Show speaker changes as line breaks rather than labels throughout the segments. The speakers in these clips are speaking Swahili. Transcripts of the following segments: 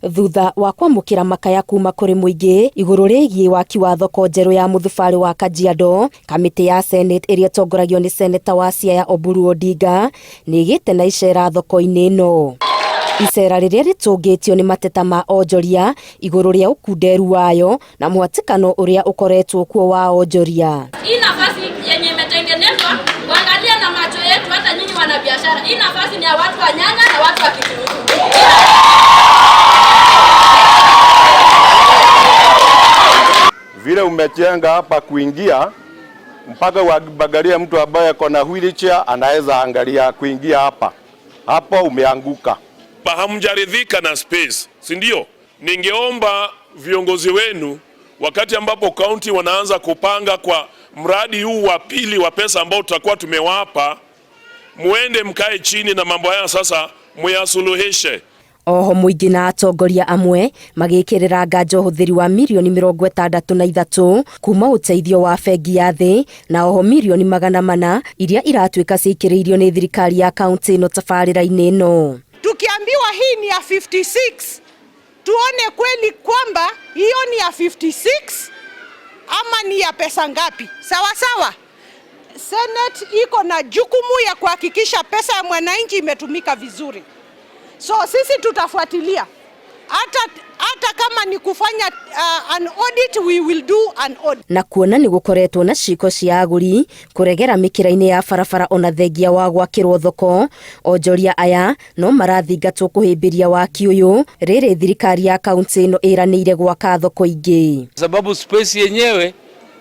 Thutha wa kwamũkĩra makaya kuma kũrĩ mũingĩ igũrũ rĩgiĩ waki wa thoko njerũ ya mũthubarĩ wa Kajiado, kamĩtĩ ya Senate ĩrĩa ĩtongoragio nĩ seneta wa Siaya Oburu Odinga nĩ ĩgĩte na icera thoko-inĩ ĩno. Icera rĩrĩa rĩtũngĩtio nĩ mateta ma onjoria igũrũ rĩa ũkunderu wayo na mũhatĩkano ũrĩa ũkoretwo kuo wa onjoria.
Hii nafasi yenye imetengenezwa, kuangalia na macho yetu, hata nyinyi wanabiashara, hii nafasi ni ya watu wa nyanya na watu wa kitunguu.
Vile umejenga hapa kuingia mpaka uangalie mtu ambaye ako na wheelchair anaweza angalia kuingia hapa, hapo umeanguka.
Hamjaridhika na space, si ndio? Ningeomba viongozi wenu wakati ambapo kaunti wanaanza kupanga kwa mradi huu wa pili wa pesa ambao tutakuwa tumewapa, muende mkae chini na mambo haya sasa muyasuluhishe.
Oho mũingĩ na atongoria amwe magĩkĩrĩra nganja ũhũthĩri wa mirioni 63 kuma ũteithio wa bengi ya thĩ na oho mirioni 400 iria iratuĩka ciikĩrĩirio nĩ thirikari ya kaunti ĩno tabarĩra-inĩ ĩno.
Tukiambiwa hii ni ya 56, tuone kweli kwamba hiyo ni ya 56 ama ni ya pesa ngapi? Sawa sawa. Senate iko na jukumu ya kuhakikisha pesa ya mwananchi imetumika vizuri. So sisi tutafuatilia hata kama ni kufanya an audit, we will do an audit.
Na kuona nĩ gũkoretwo na ciĩko cia agũri kũregera mĩkĩra-inĩ ya barabara ona thengia wa gwakĩrwo thoko, onjoria aya no marathingatwo kũhĩmbĩria waki ũyũ rĩrĩ thirikari ya kaunti ĩno ĩranĩire gwaka thoko ingĩ.
Sababu space yenyewe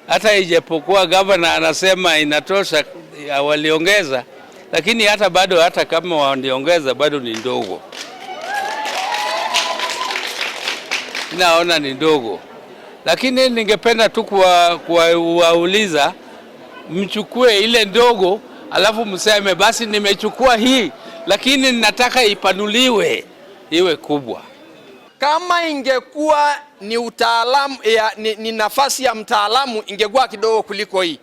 hata ijapokuwa governor anasema inatosha, waliongeza, lakini hata bado, hata kama waliongeza bado ni ndogo, naona ni ndogo, lakini ningependa tu kuwauliza mchukue ile ndogo, alafu mseme basi nimechukua hii, lakini nataka ipanuliwe iwe kubwa.
Kama ingekuwa ni utaalamu ya, ni nafasi ya mtaalamu ingekuwa kidogo kuliko hii,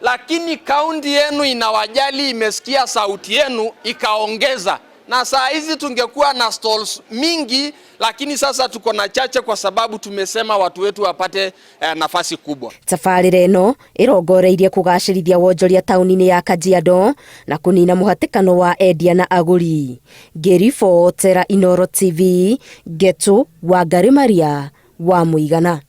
lakini kaunti yenu inawajali, imesikia sauti yenu ikaongeza, na saa hizi tungekuwa na stalls mingi, lakini sasa tuko na chache kwa sababu tumesema watu wetu wapate nafasi kubwa.
Tabarĩra ĩno ĩrongoreirie kũgacĩrithia wonjoria taũni-inĩ ya Kajiado na kũnina mũhatĩkano wa endia na agũri. Ngĩribotera Inooro TV, Ngetu Wangari Maria wa Mũigana.